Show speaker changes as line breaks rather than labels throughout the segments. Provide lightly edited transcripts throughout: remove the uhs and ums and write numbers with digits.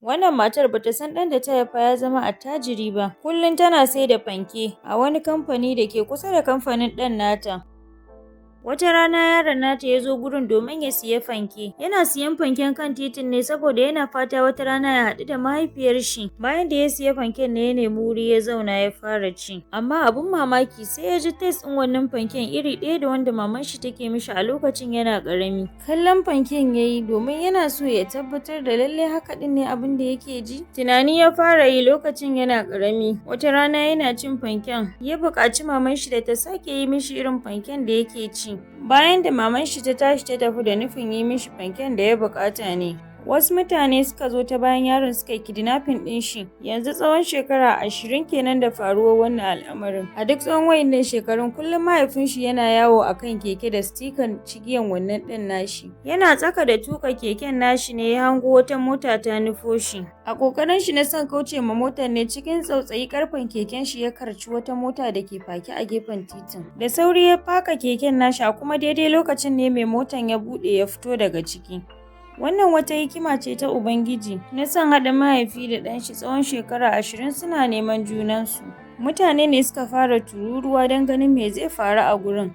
Wannan matar bata san ɗan da ta haifa ya zama attajiri ba. Kullum tana saida fanke a wani kamfani da ke kusa da kamfanin ɗan nata. Wata rana yaron nata ya zo gurin domin ya siya fanke. Yana siyan fanken kan titin ne saboda yana fata wata rana ya haɗu da mahaifiyar shi. Bayan da ya siya fanken ne ya nemi wuri ya zauna ya fara ci. Amma abun mamaki, sai ya ji taste ɗin wannan fanken iri ɗaya da wanda maman shi take mishi a lokacin yana ƙarami. Kallon fanken ya yi domin yana so ya tabbatar da lallai haka ɗin ne abin da yake ji. Tunani ya fara yi lokacin yana ƙarami. Wata rana yana cin fanken, ya buƙaci maman shi da ta sake yi mishi irin fanken da yake ci. Bayan da maman shi ta tashi ta tafi da nufin yi mishi fanken da ya buƙata ne, wasu mutane suka zo ta bayan yaron suka yi kidnapping ɗin shi. Yanzu tsawon shekara 20 kenan da faruwar wannan al'amarin. A duk tsawon waɗannan shekarun, kullum mahaifin shi yana yawo a kan keke da stikan cigiyan wannan ɗan nashi. Yana tsaka da tuƙa keken nashi ne ya hango wata mota ta nufo shi. A ƙoƙarin shi na son kauce ma motar ne, cikin tsautsayi ƙarfen keken shi ya karci wata mota da ke fake a gefen titin. Da sauri ya faka keken nashi, a kuma daidai lokacin ne mai motan ya buɗe ya fito daga ciki. Wannan wata hikima ce ta Ubangiji na son haɗa mahaifi da ɗanshi tsawon shekara 20 suna neman junansu. Mutane ne suka fara tururuwa don ganin me zai faru a gurin.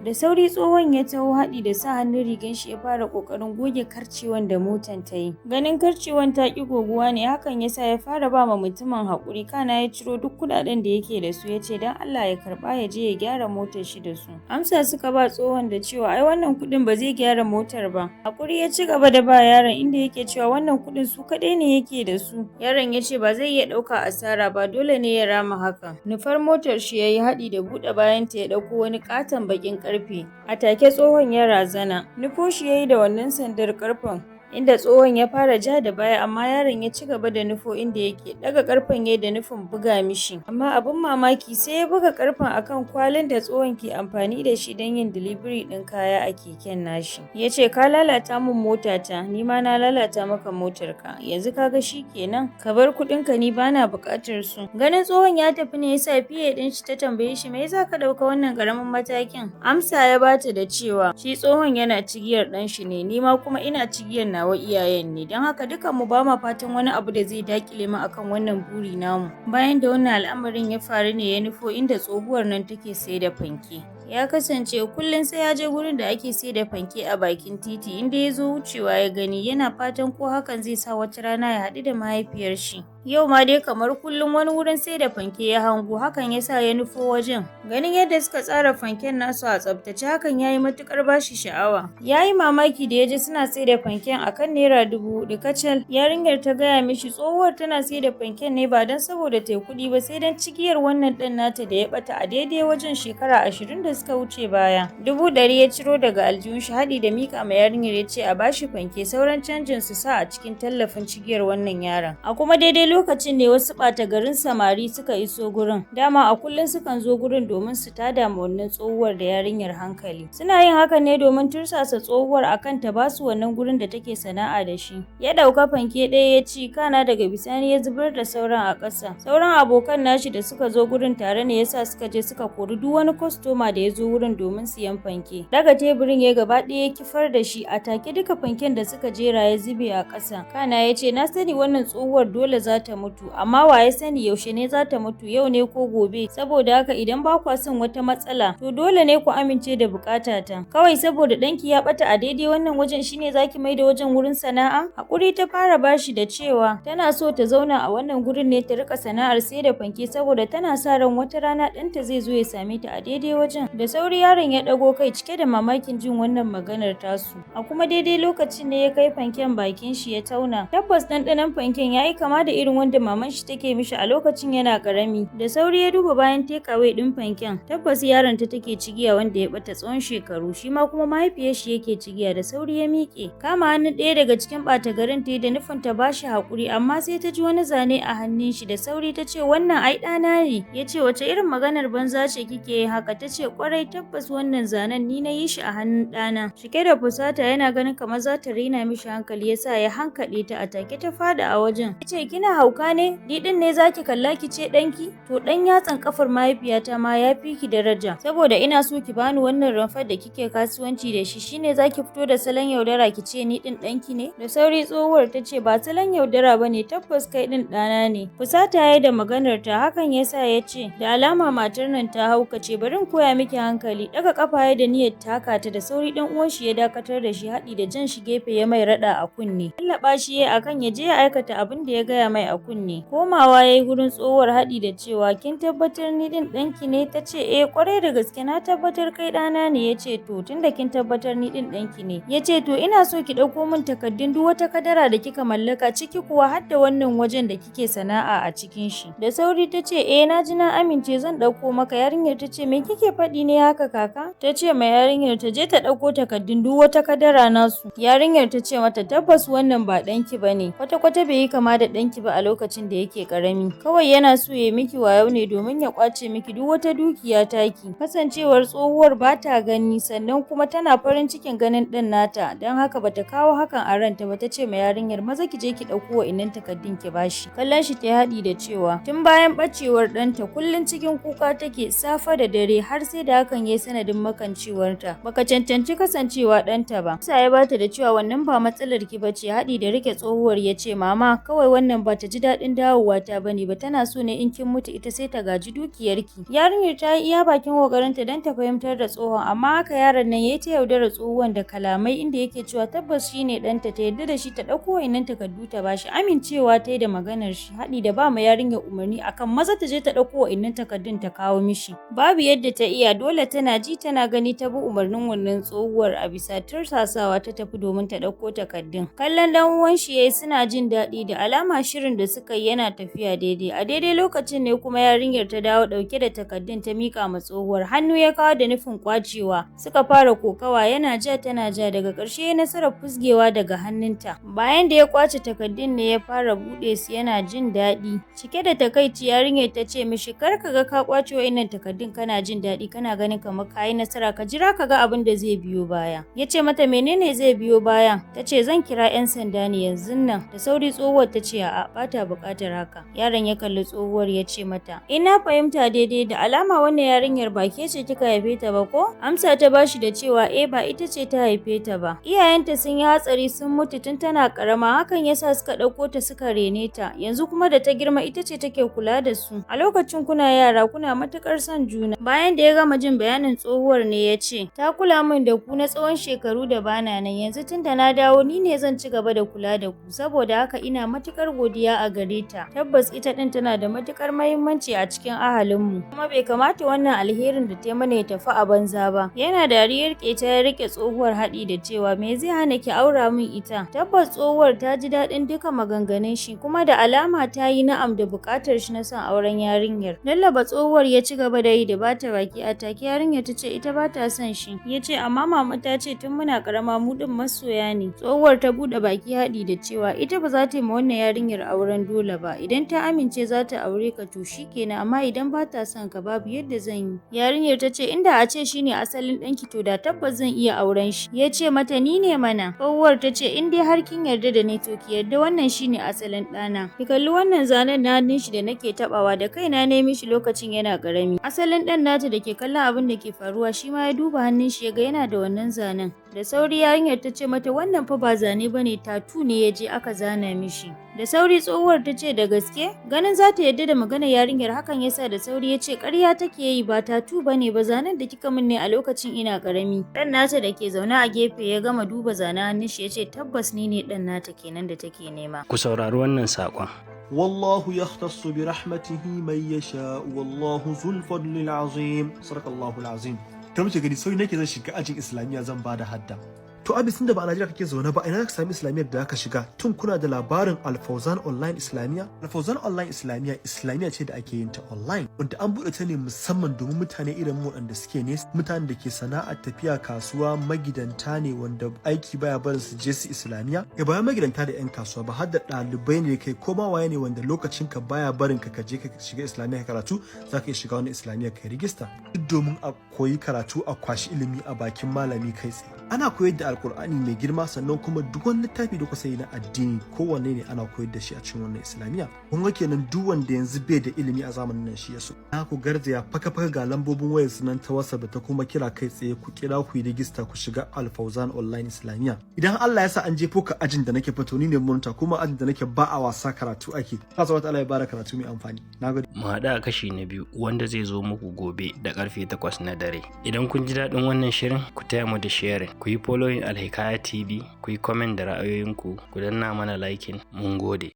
Da sauri tsohon ya taho haɗi da sa hannun rigan shi ya fara ƙoƙarin goge karcewan da motan ta yi. Ganin karcewan ta ƙi goguwa ne hakan ya sa ya fara ba ma mutumin haƙuri, kana ya ciro duk kuɗaɗen da yake da su ya ce don Allah ya karɓa ya je ya gyara motar shi da su. Amsa suka ba tsohon da cewa ai wannan kuɗin ba zai gyara motar ba. Haƙuri ya ci gaba da ba yaron, inda yake cewa wannan kuɗin su kaɗai ne yake da su. Yaron ya ce ba zai iya ɗauka asara ba, dole ne ya rama hakan. Nufar motar shi ya yi haɗi da buɗe bayanta ya ɗauko wani ƙaton baƙin ƙarfe. A take tsohon ya razana. Nufo shi ya yi da wannan sandar ƙarfen, inda tsohon ya fara ja da baya, amma yaron ya ci gaba da nufo inda yake. Ɗaga ƙarfen yayi da nufin buga mishi, amma abin mamaki, sai ya buga ƙarfen akan kwalin da tsohon ke amfani da shi don yin delivery ɗin kaya a keken nashi. Ya ce, "Ka lalata min motata, ni ma na lalata maka motarka. Yanzu kaga kenan, ka bar kuɗinka, ni bana buƙatar su." Ganin tsohon ya tafi ne yasa PA ɗin shi ta tambaye shi, "Me yasa ka ɗauka wannan ƙaramin matakin?" Amsa ya bata da cewa shi tsohon yana cigiyar ɗan shi ne, ni ma kuma ina cigiyar nawa iyayen ne, don haka dukanmu ba ma fatan wani abu da zai daƙile mu akan wannan buri namu. Bayan da wannan al'amarin ya faru ne ya nufo inda tsohuwar nan take saida fanke. Ya kasance kullum sai ya je gurin da ake saida fanke a bakin titi, inda ya zo wucewa ya gani, yana fatan ko hakan zai sa wata rana ya haɗu da mahaifiyar shi. Yau ma dai kamar kullum wani wurin saida fanke ya hango, hakan ya sa ya nufo wajen. Ganin yadda suka tsara fanken nasu a tsaftace, hakan ya yi matuƙar bashi sha'awa. Ya yi mamaki da ya ji suna saida fanken a kan ₦4,000 kacal. Yarinyar ta gaya mishi tsohuwar tana saida fanken ne ba don saboda ta yi kuɗi ba, sai don cigiyar wannan ɗan nata da ya ɓata a daidai wajen shekara 20 da suka wuce baya. 100,000 ya ciro daga aljihun shi haɗi da miƙa ma yarinyar, ya ce a bashi fanke, sauran canjin su sa a cikin tallafin cigiyar wannan yaron. A kuma daidai lokacin ne wasu ɓata garin samari suka iso gurin. Dama a kullum sukan zo gurin domin su tada ma wannan tsohuwar da yarinyar hankali. Suna yin hakan ne domin tursasa tsohuwar akan ta basu wannan gurin da take sana'a da shi. Ya ɗauka fanke ɗaya ya ci, kana daga bisani ya zubar da sauran a ƙasa. Sauran abokan nashi da suka zo gurin tare ne yasa suka je suka kori duk wani kwastoma da ya zo wurin domin siyan fanke. Daga teburin ya gaba ɗaya ya kifar da shi, a take duka fanken da suka jera ya zube a ƙasa. Kana ya ce, "Na sani wannan tsohuwar dole za ta mutu, amma wa ya sani yaushe ne za ta mutu, yau ne ko gobe? Saboda haka idan ba kwa son wata matsala, to dole ne ku amince da buƙatata. Kawai saboda ɗanki ya ɓata a daidai wannan wajen shine zaki maida wajen wurin sana'a?" Haƙuri ta fara bashi da cewa tana so ta zauna a wannan gurin ne ta riƙa sana'ar saida fanke, saboda tana sa ran wata rana ɗanta zai zo ya same ta a daidai wajen. Da sauri yaron ya ɗago kai cike da mamakin jin wannan maganar tasu. A kuma daidai lokacin ne ya kai fanken bakin shi ya tauna. Tabbas ɗanɗanon fanken ya yi kama da irin wanda maman shi take mishi a lokacin yana ƙarami. Da sauri ya duba bayan takeaway ɗin fanken. Tabbas yaron ta take cigiya wanda ya ɓata tsawon shekaru, shi ma kuma mahaifiyar shi yake cigiya. Da sauri ya miƙe. Kama hannun ɗaya daga cikin ɓata garin ta yi da nufin ta bashi haƙuri, amma sai ta ji wani zane a hannun shi. Da sauri ta ce, "Wannan ai ɗana ne." Ya ce, "Wace irin maganar banza ce kike yi haka?" Ta ce, "Ƙwarai." ƙwarai, tabbas wannan zanen ni na yi shi a hannun ɗana." Cike da fusata, yana ganin kamar za ta raina mishi hankali, ya sa ya hankaɗe ta. A take ta faɗi a wajen. Ya ce, "Kina hauka ne? Ni ɗin ne za ki kalla ki ce ɗanki? To ɗan yatsan ƙafar mahaifiyata ma ya fi ki daraja. Saboda ina so ki bani wannan rumfar da kike kasuwanci da shi, shine za ki fito da salon yaudara ki ce ni ɗin ɗanki ne?" Da sauri tsohuwar ta ce, "Ba salon yaudara ba ne, tabbas kai ɗin ɗana ne." Fusata ya da maganar ta, hakan ya sa ya ce, "Da alama matar nan ta haukace, bari in koya miki hankali." Ɗaga ƙafa ya da niyyar taka ta, da sauri ɗan uwan shi ya dakatar da shi haɗi da jan shi gefe ya mai raɗa a kunne. Lallaɓa shi ya akan ya je ya aikata abin da ya gaya mai a kunne. Komawa ya yi gurin tsohuwar haɗi da cewa, "Kin tabbatar ni ɗin ɗanki ne?" Ta ce, "Eh, ƙwarai da gaske na tabbatar kai ɗana ne." Ya ce, "To, tunda kin tabbatar ni ɗin ɗanki ne," ya ce, "to ina so ki ɗauko min takardun duk wata kadara da kika mallaka, ciki kuwa har da wannan wajen da kike sana'a a cikin shi." Da sauri ta ce, "Eh, na ji, na amince, zan ɗauko maka." Yarinyar ta ce, "Me kike faɗi ne haka, kaka?" Ta ce ma yarinyar ta je ta ɗauko takardun duk wata kadara nasu. Yarinyar ta ce mata, "Tabbas wannan ba ɗanki ba ne, kwata-kwata bai yi kama da ɗanki ba a lokacin da yake ƙarami. Kawai yana so ya miki wayo ne domin ya ƙwace miki duk wata dukiya taki." Kasancewar tsohuwar ba ta gani, sannan kuma tana farin cikin ganin ɗan nata, don haka bata kawo hakan a ranta ba. Ta ce ma yarinyar, "Maza ki je ki ɗauko wa'innan takardun ki bashi." Kallon shi ta haɗi da cewa tun bayan ɓacewar ɗanta kullum cikin kuka take safe da dare, har sai da hakan ya sanadin makancewarta. Baka cancanci kasancewa ɗanta ba. Musa ya bata da cewa, "Wannan ba matsalar ki bace." Haɗi da rike tsohuwar ya ce, "Mama, kawai wannan bata ji daɗin dawowa ta bane ba, tana so ne in kin mutu ita sai ta gaji dukiyarki." Yarinyar ta yi iya bakin ƙoƙarinta don ta fahimtar da tsohon, amma haka yaron nan yayi ta yaudarar tsohuwan da kalamai, inda yake cewa tabbas shine ɗanta, ta yarda da shi, ta ɗauko wa'innan takardu ta bashi. Amincewa ta yi da maganar shi, haɗi da ba ma yarinyar umarni akan maza ta je ta ɗauko wa'innan takardun ta kawo mishi. Babu yadda ta iya, dole tana ji tana gani ta bi umarnin wannan tsohuwar. A bisa tursasawa ta tafi domin ta ɗauko takardun. Kallon ɗan uwan shi yayi suna jin daɗi, da alama shirin da suka yi yana tafiya daidai. A daidai lokacin ne kuma yarinyar ta dawo ɗauke da takardun ta miƙa ma tsohuwar. Hannu ya kawo da nufin ƙwacewa, suka fara kokawa, yana ja tana ja, daga ƙarshe ya nasarar fusgewa daga hannunta. Bayan da ya ƙwace takardun ne ya fara buɗe su yana jin daɗi. Cike da takaici yarinyar ta ce mishi, "Kar ka ga ka ƙwace wa'innan takardun kana jin daɗi, kana ganin kamar ka yi nasara, ka jira ka ga abin da zai biyo baya." Ya ce mata, "Menene zai biyo baya?" Ta ce, "Zan kira 'yan sanda ne yanzun nan." Da sauri tsohuwar ta ce, "A'a, ba ta buƙatar haka." Yaron ya kalli tsohuwar ya ce mata, "In na fahimta daidai, da alama wannan yarinyar ba ke ce kika haife ta ba, ko?" Amsa ta bashi da cewa eh, ba ita ce ta haife ta ba. Iyayenta sun yi hatsari sun mutu tun tana ƙarama, hakan yasa suka ɗauko ta suka rene ta. Yanzu kuma da ta girma ita ce take kula da su. A lokacin kuna yara kuna matuƙar son juna. Bayan da ya gama jin bayanin tsohuwar ne ya ce, "Ta kula min da ku na tsawon shekaru da bana nan, yanzu tunda na dawo ni ne zan ci gaba da kula da ku, saboda haka ina matuƙar godiya a gare ta. Tabbas ita ɗin tana da matuƙar muhimmanci a cikin ahalinmu, kuma bai kamata wannan alherin da ta mana ya tafi a banza ba." Yana dariyar ƙeta ya riƙe tsohuwar haɗi da cewa, "Me zai hana ki aura min ita?" Tabbas tsohuwar ta ji daɗin duka maganganun shi, kuma da alama ta yi na'am da buƙatar shi na son auren yarinyar. Lallaba tsohuwar ya ci gaba da yi da bata baki. A take yarinyar ta ce ita bata son shi. Ya ce, "Amma mama ta ce tun muna ƙarama mu ɗin masoya ne." Tsohuwar ta buɗe baki haɗi da cewa ita ba za ta yi ma wannan yarinyar auren dole ba. Idan ta amince za ta aure ka to shikenan, amma idan ba ta son ka babu yadda zan yi. Yarinyar ta ce, "Inda a ce shine asalin ɗanki to da tabbas zan iya auren shi." Ya ce mata, "Ni ne mana." Tsohuwar ta ce, "In dai har kin yarda da ni to ki yarda wannan shine asalin ɗana. Ki kalli wannan zanen na hannun shi da nake taɓawa, da kaina na yi mishi lokacin yana ƙarami." Asalin ɗan nata da ke kallon abin da ke faruwa shi ma ya duba hannun shi ya ga yana da wannan zanen. Da sauri yarinyar ta ce mata, "Wannan fa ba zane bane, tattoo ne ya je aka zana mishi." Da sauri tsohuwar ta ce, "Da gaske?" Ganin za ta yarda da maganar yarinyar, hakan yasa da sauri ya ce, "Ƙarya take yi, ba tattoo bane ba, zanen da kika min ne a lokacin ina ƙarami." Ɗan nata da ke zaune a gefe ya gama duba zanen hannun shi ya ce, "Tabbas ni ne ɗan nata kenan da take nema."
Ku saurari wannan saƙon.
والله يختص برحمته من يشاء والله ذو الفضل العظيم، صدق الله العظيم. Ta muke gani, sauri nake zan shiga ajin Islamiyya zan bada hadda. To abi, tunda ba a Najeriya kake zaune ba, ina ka sami islamiyyar da aka shiga? Tun kuna da labarin Alfauzan Online Islamiyya? Alfauzan Online Islamiyya islamiyya ce da ake yin ta online, wanda an buɗe ta ne musamman domin mutane irin mu waɗanda suke nesa, mutanen da ke sana'ar tafiya kasuwa, magidanta ne wanda aiki baya barin su je su islamiyya. Ga bayan magidanta da 'yan kasuwa ba, har da ɗalibai ne, kai ko ma waye ne wanda lokacin ka baya barin ka je ka shiga islamiyya karatu, za ka iya shiga wani islamiyya kai rijista, duk domin a koyi karatu, a kwashi ilimi a bakin malami kai tsaye. Ana koyar da Alkur'ani mai girma, sannan kuma duk wani littafi da kusa yi na addini, kowanne ne, ana koyar da shi a cikin wannan islamiyya. Kun ga kenan, duk wanda yanzu bai da ilimi a zamanin nan, shi yaso na ku garzaya faka faka. Ga lambobin wayar su nan ta WhatsApp da ta kuma kira kai tsaye. Ku kira ku yi rijista, ku shiga Alfauzan Online Islamiyya. Idan Allah ya sa an jefo ka ajin da nake fito, ni ne monitor, kuma ajin da nake ba a wasa, karatu ake. Allah subhanahu wa ya bada karatu mai amfani. Nagode.
Mu haɗu a kashi na biyu wanda zai zo muku gobe da karfe 8 na dare. Idan kun ji daɗin wannan shirin, ku taya mu da sharing, ku yi following Alhikaya TV, ku yi comment da ra'ayoyinku, ku danna mana liking. Mun gode.